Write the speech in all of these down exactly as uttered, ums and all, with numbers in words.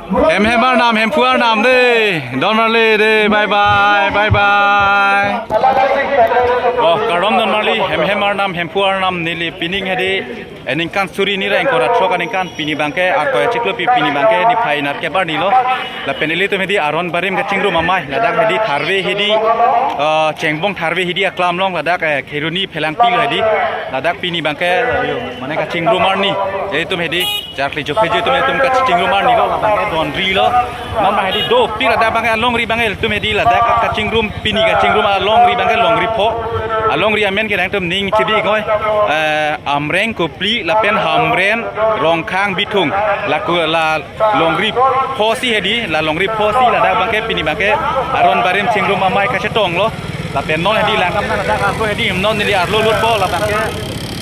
Hem hem arnam, Hemphu arnam de. Don marli de, bye bye, bye bye. Oh, kardom don marli, hem hem arnam, Hemphu arnam neli pining hedi. Eningkan suri ni ra ingkoi ra throk aningkan pini abangke, Arkoi achiklo pi pini abangke niphai nerkep arni lo. Lapen ilitum hedi aron barim kachingrum amei, ladak hedi tharve hedi, eh, chengbong tharve hedi aklam along, ladak, eh, Kheroni Phelangpi lo hedi. Ladak pini abangke, eh, yo, mane kachingrum arni. Ilitum hedi, charli jokheji atum ilitum kachingrum arni lo, labangke donri lo. Non abang hedi dopik ladak abangke alongri abangke ilitum hedi ladak kachingrum pini kachingrum alongri abangke longri pho. Alongri amen ke nangtum ning chibi ngoi. Eh, Amreng, Kopili, lapen Hamren, Rongkhang, Bithung. Laku la longri pho si hedi, la longri pho si ladak abangke pini abangke aron barim chingrum amei kachetong lo. Lapen non hedi langdam nang ladak arlo hedi non neli arlo lutpo labangke.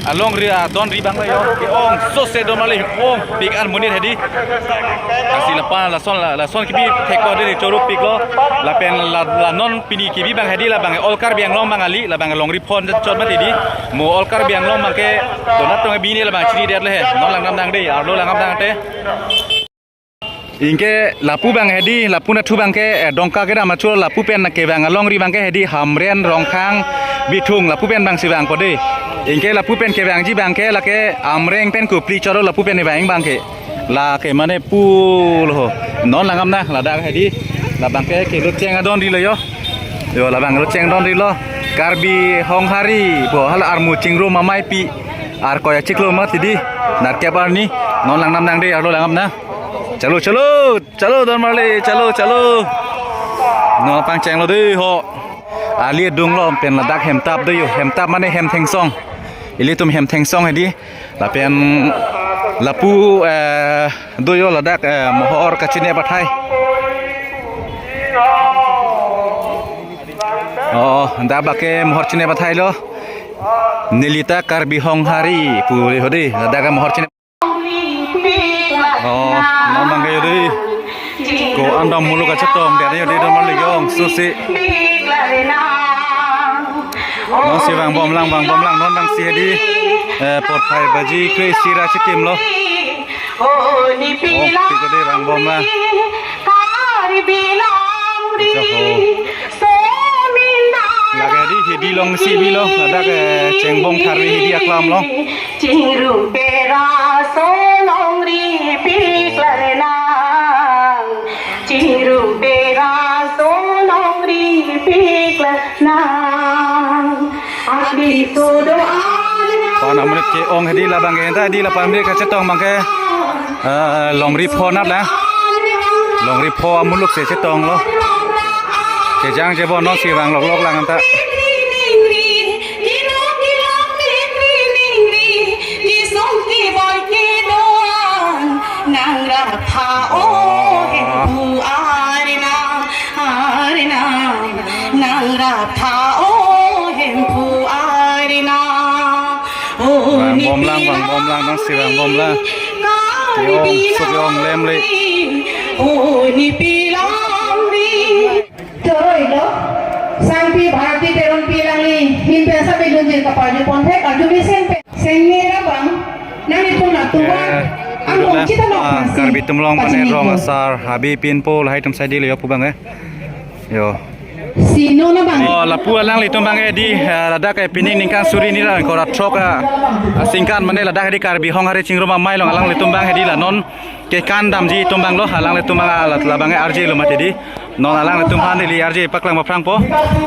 Alongri adonri abang lo yo. Ke-ong sose don marli ongpik an monit hedi. Lasi lapu lason la, lason kebi thekpo hedi choro pik lo. Lapen la, la non pini kebi abang hedi labang All Karbi Anglong abang kali labang longri pho chot mati hedi. Mo All Karbi Anglong abangke donat tong bini labang chiri det le he. Non langdam nang de, arlo langdam nang te. Anke lapu abang hedi, lapu nathu abangke, eh, Dongka kedam achor lapu pen kevang alongri abangke hedi Hamren, Rongkhang, Bithung lapu pen abangsi vangpo de. Anke lapu pen kevangji abangke lake Amreng pen Kopili choro lapu pen vang abangke. Lake mane pulo ho. Non langdam nang ladak hedi. Labangke ke locheng adonri lo yo. Yo labang locheng donri lo. Karbi Honghari pu hala armu chingrum amei pi. Arkoi achiklo mati hedi. Nerkep arni. Non langdam nang de, arlo langdam nang. Chalo, chalo, chalo don marli, chalo, chalo. Non pangcheng lo de ho. Ali adung lo pen ladak hemtap do yo, hemtap mane hem thengsong. Ilitum hem thengsong hedi. Lapen lapu, eh, do yo ladak, eh, mohor kachinep athai. Oh, dak abangke mohor chinep athai lo. Nelita Karbi Honghari pu hedi, ladak mohor chinep. Oh, non abangke yo de. Ko-an dam muluk kachetong, dia yo de don marli ong sose. Non si vangbom lang, vangbom lang, non nang si hedi. Eh, porphai baji kre-isi ra chitim lo. Oh, piko de vangbom lang. Jaho. Lake hedi, hedi along si bi lo, ladak, eh, chengbong tharve hedi aklam along. Chingrum pera sonong ri piklar nang. Chingrum pera sonong ri piklar nang. Adi sudo an. Pan amonit ke-ong hedi labangke, anta hedi la pan amonit kachetong abangke. Eh, longri pho nat la. Longri pho amuluk si chetong lo. Kejang chebon non si vang loklok lang anta. Vangbom lang, vangbom lang, nang si vangbom lang. Ke-ong, so ke-ong lem le. Choro ilo, sangpi Bharati Teronpi alangli, hin pen sa bilun jin kaparju ponthek, arju mesen pen. Sengni ra bang, nangli pun la tuwa, eh, ang kong chita nok ah, nasi. Karbi atum along mane pachini rong ko. Asar, habe pinpo, lahai atum sai di le yo pu abang eh. Yo. Sino na bang. Oh, lapu alanglitum abang eh di, eh, ladak eh pining ningkan suri ni ra ingkoi ra throk, ah, singkan mane ladak di Karbi Honghari chingrum amei along alanglitum abang eh di la non. Kekan damji atum abang lo, alanglitum abang alat labang arje lo mati di. Non alanglitum aphan neli arje paklang aphrang po.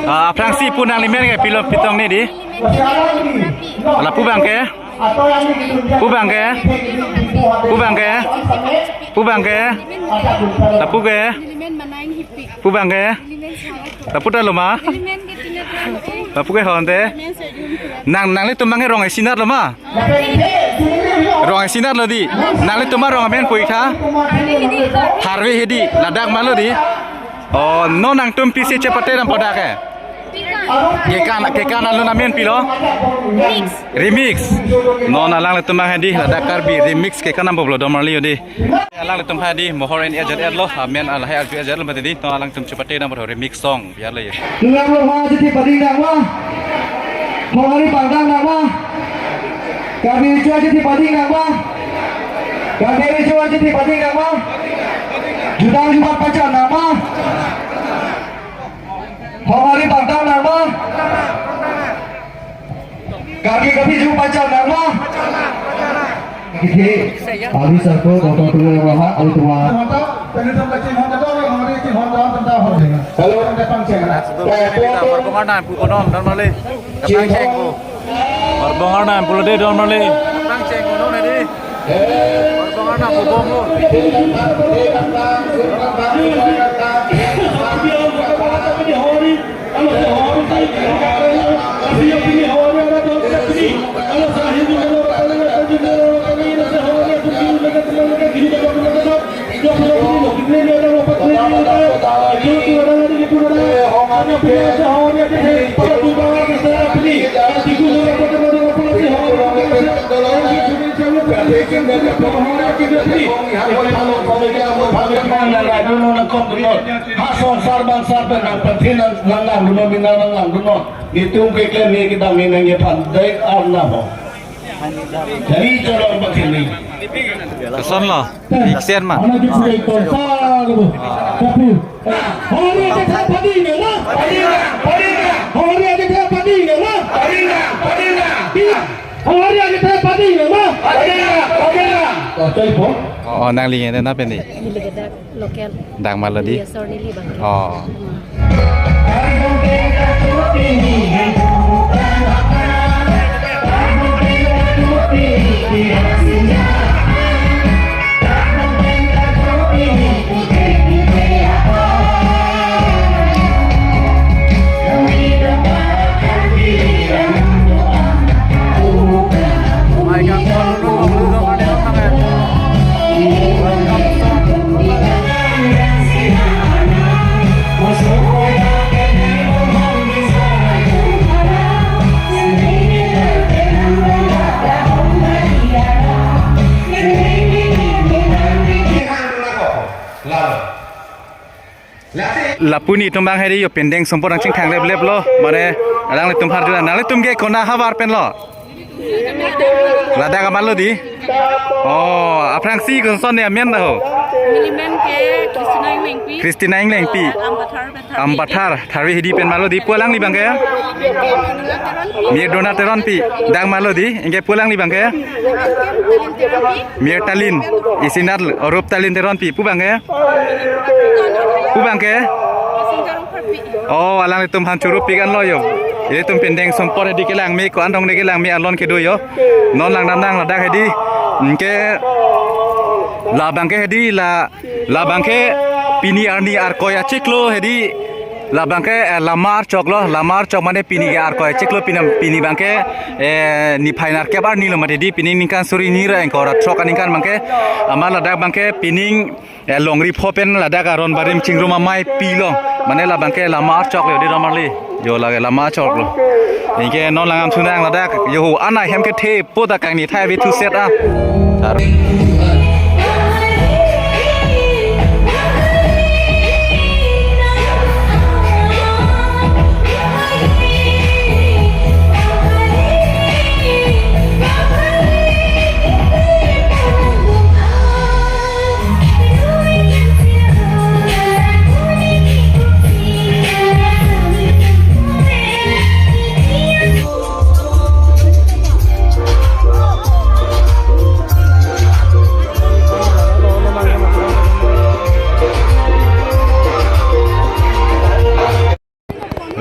Ah, aphrangsi pu nangli men ke pilo pitong ni di. Lapu abang ke. Pu abang ke. Pu abang ke. Pu abang ke. Lapu ke. Pu abang ke. Lapu ta lo ma. Lapu ke honte. Nang, nanglitum abang ke rong isi nat lo ma. Rong isi nat lo di. Nanglitum arong amen pui tha. Tharve hedi. Ladak ma lo di. Oh, non nangtum pisi chepate dampo dak eh. Kekan, kekan alun amen pilo. Remix. Non alanglitum abang hedi. Ladak Karbi remix kekan dampo lo don marli yo di. Alanglitum hedi. Mohor en ajat et lo. Amen alahai arju ajat lo mati di. Non alangtum chepate dampo remix song. Biar le. Tulang loma jiti pading nang ma. Mawari pangdang nang ma. Kami jua jiti pading nang ma. Kami jua jiti pading nang ma. Jutang jubat pachan nang ma? Hong hari bangtang nang ma? Karkli kaphi ju pachan nang ma? Kithi, alu sako, botol tulo yang maha, alu tua. Hello. Horbong arnam pu konon don mali. Kapang cheng ko. Horbong arnam pu lo de don mali. Kapang cheng ko non di. Horbong arnam pu bom lo. Ha songsar bangsar pen nang pentin nang nang nang duno mina nang nang duno. Nitum keklem ni kedam ni nang ye phan dai arnam ho. Jadi cholong pakai ni. Keson lo. Iksen ma. Ana jupre konsar bu. Kapu. Hari aja tha padi nang ma? Padi nang, padi nang. Hari aja tha padi nang ma? Padi nang, padi nang. Hari aja tha padi nang ma? Padi nang, padi nang. Oh, chai po. Oh, nangli nge na pen di. Nangli ke dak local. Dak ma lo di. Iya, sorry li bang. Oh. Lapu netum bang hedi yo pendeng sumpot nang chingthang lep lep lo. Mane alanglitum har jula. Nanglitum ke kona havar pen lo? Ladak amat lo di. Oh, aphrangsi kosonson ne amen da ho? Neli men ke Christina Inglengpi. Christina Inglengpi. Ampathar, Ampathar, Tharve Hidi pen ma lo di. Pu alangli bang ke? Mir Dona Teronpi. Dak ma lo di. Anke pu alangli bang ke? Mir Talin. Isinat Orup Talin Teronpi. Pu bang ke? Pu bang ke? Oh, alanglitum han churupik an lo yo. Ilitum pendeng sumpot hedi kelang me ko-an dong de kelang me alon kedo yo. Non lang dam nang ladak hedi. Anke la bang ke hedi la, la bang ke pini arni Arkoi achiklo hedi. La bang ke, eh, lama archok lo, lama archok mane pini ke Arkoi achiklo, pini, pini bang ke, eh, niphai nerkep arni lo mati di, pini ningkan suri hini ra ingkoi ra throk aningkan bang ke, amat ladak bang ke pining, eh, longri pho pen ladak aron barim chingrum amei pi lo. Mane la bang ke lama archok lo di don mali. Yo lake lama archok lo. Anke non lang am sunang ladak. Yo ho anai hem kethe pu ta kangni thai vi thu set a. Char.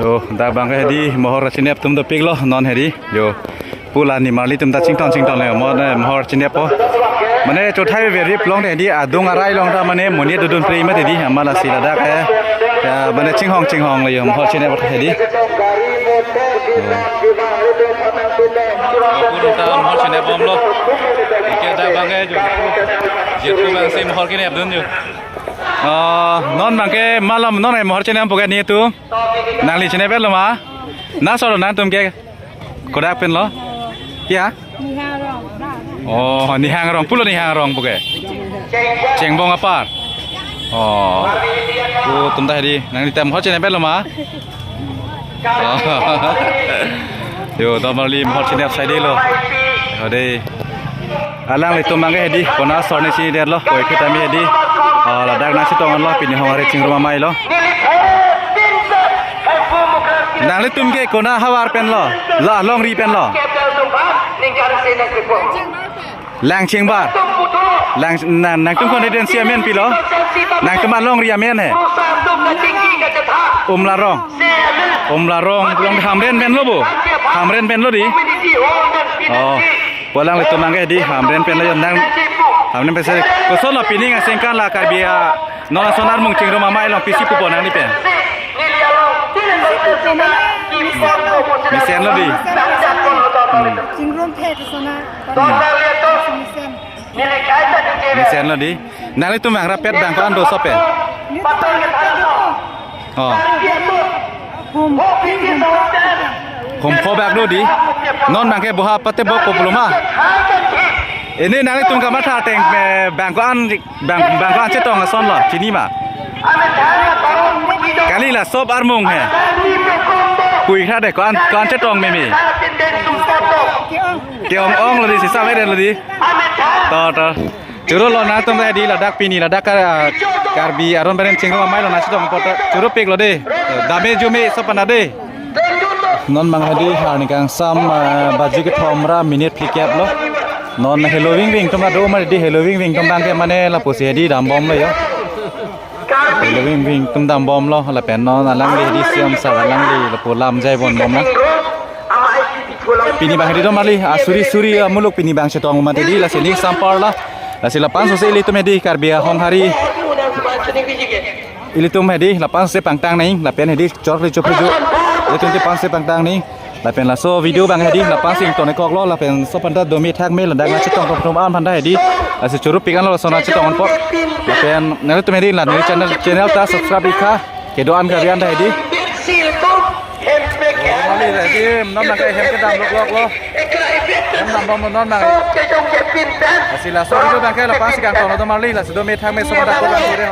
Yo, dak bang ke hedi mohor chinep atum dopik lo non hedi. Yo, pu la nimarli atum ta chington chington le mo ne mohor chinep po. Mane chothai verip long hedi adung arai long ta mane monit dodun pri mati di amat lasi ladak ke. Ya, mane chinghong chinghong le yo mohor chinep hedi. Yo. Pu ta mohor chinep bom lo. Anke dak bang ke yo. Jetku bang si mohor chinep dun yo. Oh, non bang ke malam non ai mohor chinep pu ke netum. Nangli chinep lo ma? Na solo nangtum ke? Kodak pen lo? Ya? Nihang Rong. Oh, Nihang Rong. Pulo Nihang Rong pu ke? Chengbong apar. Oh. Pu atum ta hedi. Nanglitum mohor chinep lo ma? Oh. Yo, don mali mohor chinep sai de lo. Ho de. Alanglitum bang ke hedi, kona sor ne chini det lo, koi kita mi hedi. Oh, ladak nangchetong lo pini Honghari Chingrum Amei lo. Nanglitum ke konat havar pen lo? La longri pen lo? Langchengbar. Lang, nang, nangtum konstituensi amen pilo? Nangtum alongri amen he? Umlarong. Umlarong, long Hamren pen lo bo? Hamren pen lo di? Oh, pu alanglitum abang ke di Hamren pen lo, nang Hamren pen si. Koson lo pining asengkan la Karbi a non ason armung Chingrum Amei along pisi pupo nangli pen? Mesen lo di. Hmm. Chingrum phe kesana. Hmm. Mesen. Mesen lo di. Nanglitum abang rapet abang ko-an do sope? Oh. Hum, hum, hum. Hum pho bak do di. Non abang ke boha pate bok problem a. Ini nanglitum kamatha ateng, eh, abang ko-an, abang, abang ko-an chetong ason lo, chini ma? Kali la sop armung he. Pui kha de ko-an, ko-an chetong meme. Ke-ong-ong lo di, sisa me de lo di. To, to. Choro lo nangtum ta di ladak pini ladak Kar-, ah, Karbi aron beren Chingrum Amei lo nangchetong apot ta choro pik lo de. Dame jume sop ana de. Non abang hedi arni kangsam, ah, baji kethom ra minute phlikep lo. Non heloving ving atum ta do ma di, heloving ving atum abang ke mane lapusi hedi dambom lo yo. Heloving ving atum dambom lo lapen non alangli hedi C M sir alangli lapu lam jai bonbom lo. Pini abang hedi do marli, ah, suri suri, ah, muluk pini abang chetong mati di, lasi ning sampar lo. Lasi lapu-an sose ilitum hedi Karbi a Honghari. Ilitum hedi lapu-an sose pangtang nang, lapen hedi chorli chopri jo. Ilitum lapu-an sose pangtang nang. Lapen laso video abang hedi lapu-an si ington-ik kok lo, lapen sop aphanta dome thak me ladak nangchetong kok atum aphanta hedi. Lasi choro pik an lo laso nangchetong apot. Lapen nanglitum hedi la neli channel, channel ta subscribe ik tha. Kedo-an Karbi an ta hedi. Mali hedi, non abang ke hem kedam lok lok lo. Hem dambom lo non abang. Lasi laso video abang ke lapu-an si kangton lo do marli, lasi dome thak me sop aphanta ko abang kure.